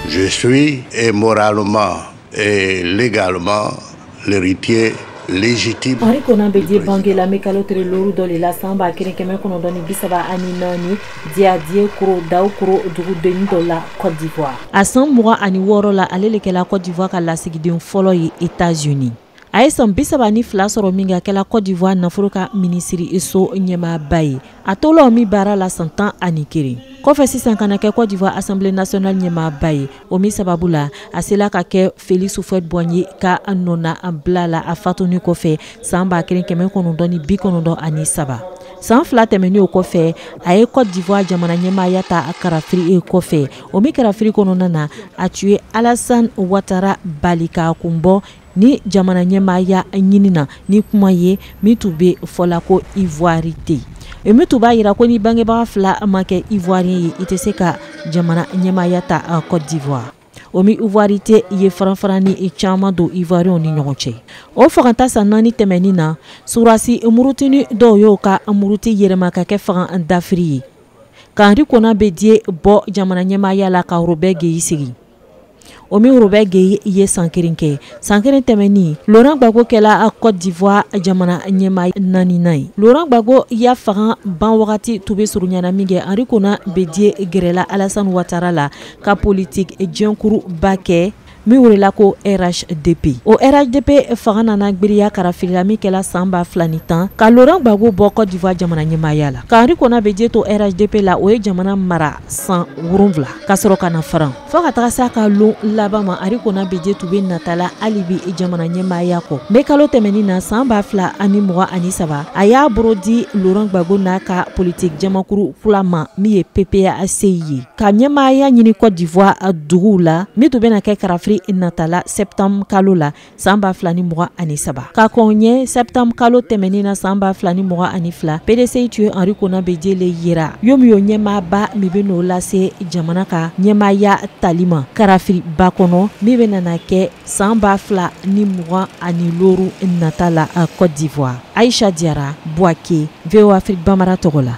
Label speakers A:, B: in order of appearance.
A: Je suis et moralement et légalement l'héritier légitime.
B: Henri Konan Bédié bangela mai kalo tere loru dɔ le la san 1934 Diadié-Kro Daoukro dugudenni dɔ la Côte d'Ivoire. A san 26 la, ale le kɛla Côte d'Ivoire ka lasigiden fɔlɔ ye États-Unis. A ye san 32 sɔrɔ min kɛ, a kɛla Côte d'Ivoire nafolo ka minisiri so ɲɛmaaba ye. A tola o min baara la san 11 kɔfɛ, sisan ka na kɛ Côte d'Ivoire Assemblée nationale ɲɛmaaba ye. O min sababu la, a sela ka kɛ Félix Houphouët-Boigny ka nɔna bila la a fatuni kɔfɛ san 1993. San 2 tɛmɛnen o kɔfɛ, a ye Côte d'Ivoire jamana ɲɛmaaya ta a kalafili kɔfɛ. O min kalafili kɔnɔna na, a tun ye Alassane Ouattara bali k'a kun bɔ ni jamana ɲɛmaaya ɲini na ni kuma ye min tun bɛ fɔla ko ivoirité, min tun b'a yira ko ni bangebaga fila ma kɛ ivoirien ye, i tɛ se ka jamana ɲɛmaaya ta Côte d'Ivoire. O min ivoirité ye faranfarani caman don ivoirienw ni ɲɔgɔn cɛ. O faganta san 4 tɛmɛnin na, surasi murutini dɔw y'o ka muruti yɛlɛma ka kɛ fanga dafiri ye ka Henri Konan Bédié bɔ jamana ɲɛmaaya la ka Robert Guéï sigi. O min Robert Guéï ye san 1 kɛ, san 1 tɛmɛnin, Laurent Gbagbo kɛla Côte d'Ivoire jamana ɲɛmaa naaninan ye. Laurent Gbagbo ya fanga ban wagati tun bɛ surunyana min kɛ, Henri Konan Bédié gɛrɛla Alassane Ouattara la ka politique jɛnkuruba kɛ min welela ko RHDP. O RHDP fanga nana gberiya kalafili min kɛla san 2010 ka Laurent Gbagbo bɔ Côte d'Ivoire jamana ɲɛmaaya la ka Henri Konan Bédié to RHDP la. O ye jamana mara san 7 ka sɔrɔ ka na faran fo ka taga s'a ka lon laban ma. Henri Konan Bédié tun bɛ natala hali bi jamana ɲɛmaaya kɔ. Mai kalo tɛmɛnin na san 2023, a y'a bolo di Laurent Gbagbo n'a ka politique jamakuru kura ma min ye PPA-CI ye, ka ɲɛmaaya ɲini Côte d'Ivoire duguw la, min tun bɛna kɛ kalafili natala septembre kalo la san 2023. Ka kɔn ɲɛ, septembre kalo tɛmɛnin na san 2022, PDCI tun ye Henri Konan Bédié le yira yo min y'o ɲɛmaaba min bɛ n'o lase jamana ka ɲɛmaaya tali ma kalafiliba kɔnɔ min bɛ nana kɛ san 2025 nata la Côte d'Ivoire. Aïcha Diarra, Bouaké, VOA Afrique Bambara tɔgɔ la.